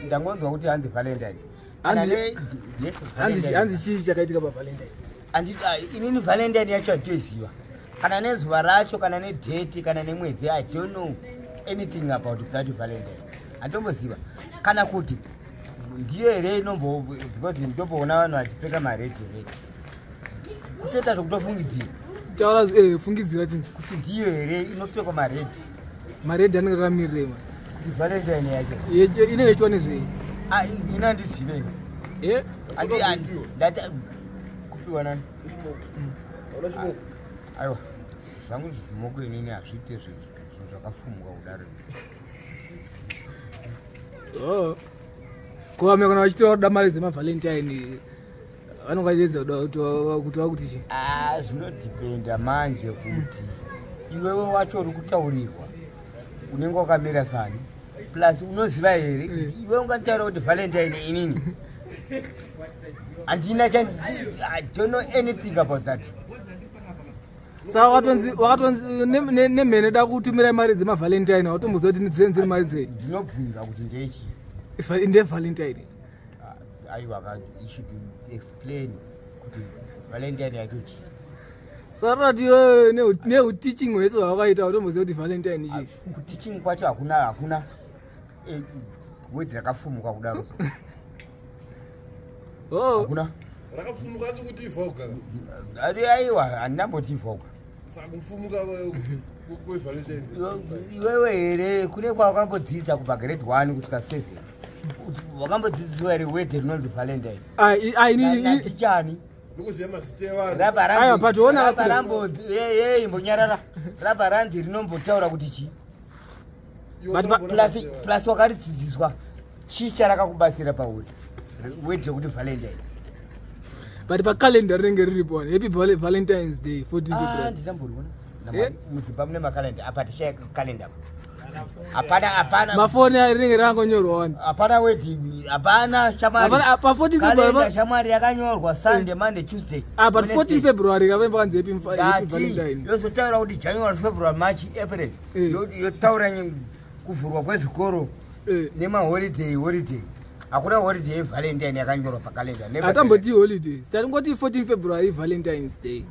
Ndangonzwa kuti hanzi Valentine. Hanzi chii chakaitika paValentine? Inini Valentine yacho hatoiziva, kana nezuva racho, kana nedate, kana nemwedzi. I don't know anything about that Valentine. Handomboziva kana kuti ndiyo here inombo, because ndomboona vanhu vachipfeka mared red, kutoita zvokutofungidzira. Taura, fungidzira tinzi. Kuti ndiyo here inopfekwa mared? Mared anenge akamirirei? Kuti Valentine yacho Inenge ichiwa nezvei? Ah, ini handizive. Ndati kupiwa nani? Aiwa, zvangu zvimoko inini hazviite zvinhu zvakafumuka kudaro. Oh. Ko vamwe kana vachiti vakuda mari dzemaValentine, vanonga vachiedza kuda kuti vakuti chii? Ah, zvinodhipenda manje kuti iwewe wacho uri kutaurirwa unenge wakamira sani, plus unoziva here? Iwe unganditaura kuti Valentine, inini handina cha, I don't know anything about that. Saka wakatonzi nemhene da kutumirai mari dzemaValentine, wautomboziva kuti dzinenge dziri mari dzei? Ndinobvunza kuti ndechi? NdeValentine. Aiwa, you should explain kuti Valentine yacho chii. Saka tati iwewe neuteaching hwese hwawakaita, wautomboziva kuti Valentine chii? Kuteaching kwacho hakuna word rakafumuka kudaro. Oh. Hakuna. Rakafumuka asi kuti ivhoga. Ari, aiwa, handinamboti ivhoga. Saka kufumuka kweValentine. Iwewe here kune kwawakambodzidza kubva grade 1 kusvika 7, wakambodzidziswa here word rinonzi Valentine? Ah, ah, Natichani? Nokuziva mazita evanhu. Raba. Aiwa, but ona Rambo imbonyarara. Raba ranzi rinombotaura kuti chii? Plus wakaridzidziswa, chii charakakubatsira pauri word yekuti Valentine? But pacalendar rinenge riripo wani, Happy Valentine's Day, 14 Ah, February. Ndinamboriona. Eh? Mudzimba mune makalenda apa, tishaya kalenda, hapana, hapana. Mafoni aya rinenge rakangonyorwa wani. Hapana word, hapana shamwari. Hapana, pa 14 Kalenda February shamwari yakanyorwa Sunday, Monday, Tuesday, Ah, but 14 Wednesday. February kavaimba kanzi happy Ndati, Valentine. Yozotaura kuti January, February, March, April. Yotaura kuvhurwa kwezvikoro nemaholiday. Holiday, hakuna holiday yeValentine yakanyorwa pakalenda. Hatamboti holidays, taringoti 14 February, Valentine's Day.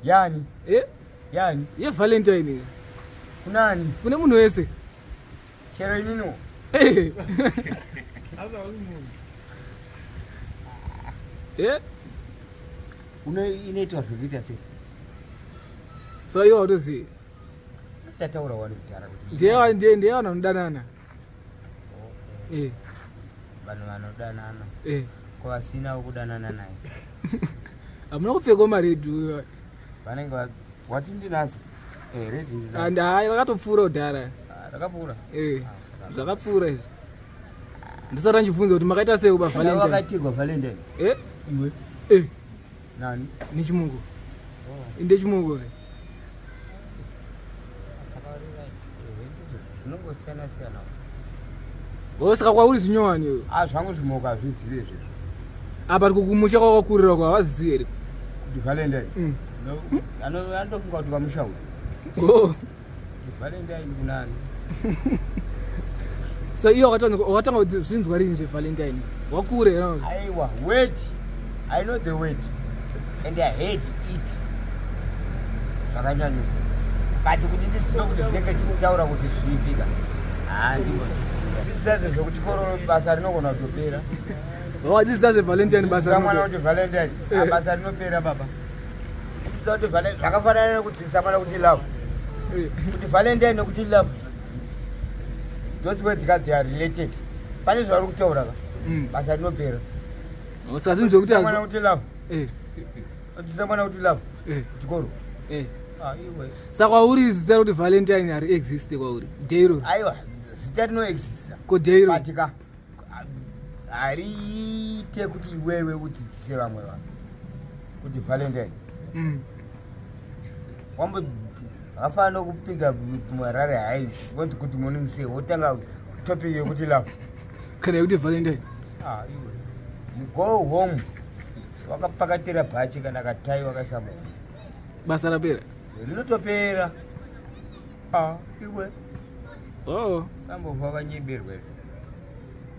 Yani? Eh? Yani? YeValentine. Kunani? Kune munhu wese. Chero ininiwo? Eh. Eh? Inoitwa zvekuita sei? So iwe watoziva? Tataura wani kudhara kuti Ndiye vanhu vanodanana. Eh. Vanhu vanodanana? Eh. Kwavasina kudanana naye? Hamuna kupfekawo mared? Vanenge wati ndinazo. Eh, red ndinazo. And hai, rakatopfuura kudhara. Ah, rakapfuura. Eh, zvakapfuura izvi. Ndisati ndachibvunza kuti makaita sei kupa Saka Valentine. wakaitirwa Valentine? Eh? Iwe? Eh. Nani? Nechimungu. Ndechimungu. Zvinongosiyana siyana. O, saka kwauri zvinyowani iwe? A, zvangu zvimoko hazvizive izvezvo. Apa kukumusha kwakakurira kwa havazivi here? Kuti Valentine? Mm. Anotofunga kuti vamushauri. Oh. Kuti Valentine kunani? So iwe wakatanga kuzvinzwa rini zveValentine? Wakure here? Aiwa, word, I know the word and I hate it zvakanyanyisa, but kuti ndisive kuti ndenge chichitaura kuti zviipika, handidzidzisa zvekuchikoro, basa rinogona kutopera. Wadzidzisa zveValentine basa Mwana rinopera. kuti Valentine, Eh. ah, basa rinopera baba. Dzidzisa kuti zvakafanana nekudzidzisa mwana kuti love, kuti Valentine nekuti love, those words ka, they are related. Pane zvauri kutaura ka, basa rinopera. Oh, saka zvinhu zvekuti Mwana kuti love, dzidzisa mwana kuti love chikoro. Ah, iwe. Saka kwauri zita rekuti Valentine hari exist kwauri, day iroro? Aiwa, zita rinoexista. Ko day iroro? But ka hariite kuti iwewe udzidzise vamwe vanhu kuti Valentine. Wambo zvakafanana nokupinza muHarare High, vonzi "Good morning sir", wotanga topic yekuti love. Kana yekuti Valentine. Ah, iwe, you go home wakapakatira bhachi kana katai wakaisa. Basa rapera. Rinotopera. Ah, iwe. Oh. Sambobva vanyeberwa izvo.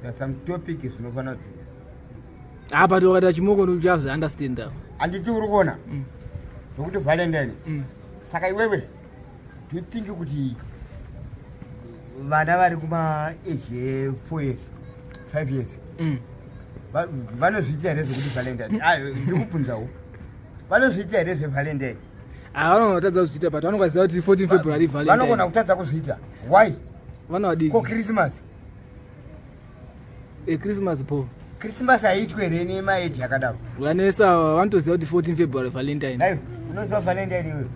There are some topic zvinofanira kudzidziswa. Apa tokata chimoko ndochazviunderstanda. Handiti uri kuona zvokuti Valentine? Saka iwewe, do you think kuti vana vari kuma age 4 years, 5 years vanozviita here zvekuti Valentine? Ndiri kubvunzawo, vanozviita here zveValentine? Ah, vanogona kutadza kuzviita, but vanongaziva kuti 14 February Vanogona Valentine. kutadza kuzviita. Why? Vana Ko vadiki. Christmas? Christmas po. Christmas haiitwe here nemaage akadaro? Vanesa ava vanotoziva kuti 14 February Valentine. Dai unoziva Valentine iwewe?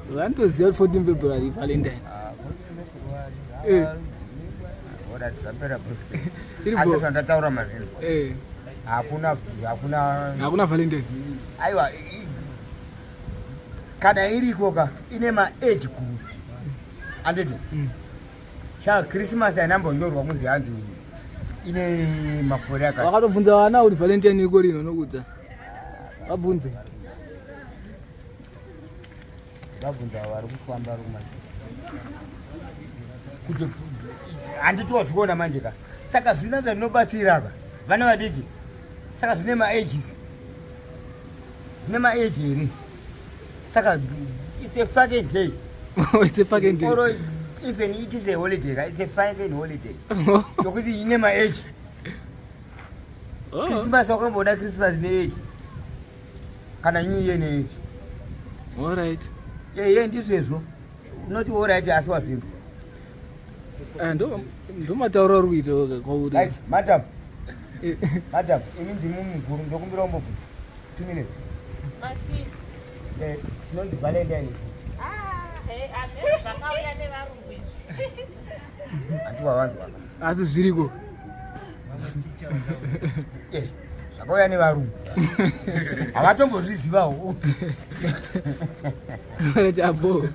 Vanotoziva kuti 14 February Valentine. Ora, zvapera. Iri Asi bo. zvandataura mazvino, hakuna, hakuna. Hakuna Valentine. Aiwa, kana iriko ka, ine maage group, anditi? Sha, Christmas hainambonyorwa kunzi hanzi ine makore akati. Wakatobvunza vana kuti Valentine iko rino nokudza, vabvunze. Vabvunza vari kufamba, vari kumanje kuti, handiti wazvikuona manje ka? Saka zvina zvandinobatsira ka vana vadiki. Saka zvine maages, zvine maage here? Saka it's a fucking day. It's a fucking day. Or even it is a holiday ka, it's a fucking holiday yokuti ine maage. Oh. Christmas, wakamboona Christmas neage kana New Year neage? Alright. Eye, ndizvezvo. Unoti alright, asi wazvinzwa. Ah, ndo matauro ari kuita kwauri. Right, madam. Madam, imi ndimi mukuru, ndokumbira umbobvunza 2 minutes. Mati. Chinonzi Valentine? Ah, hey, amene zvakauya nevarungu izvi. Handi wavanzwa? Asi zviriko. Zvakauya nevarungu, havatombozvizivawo. Alright, abo.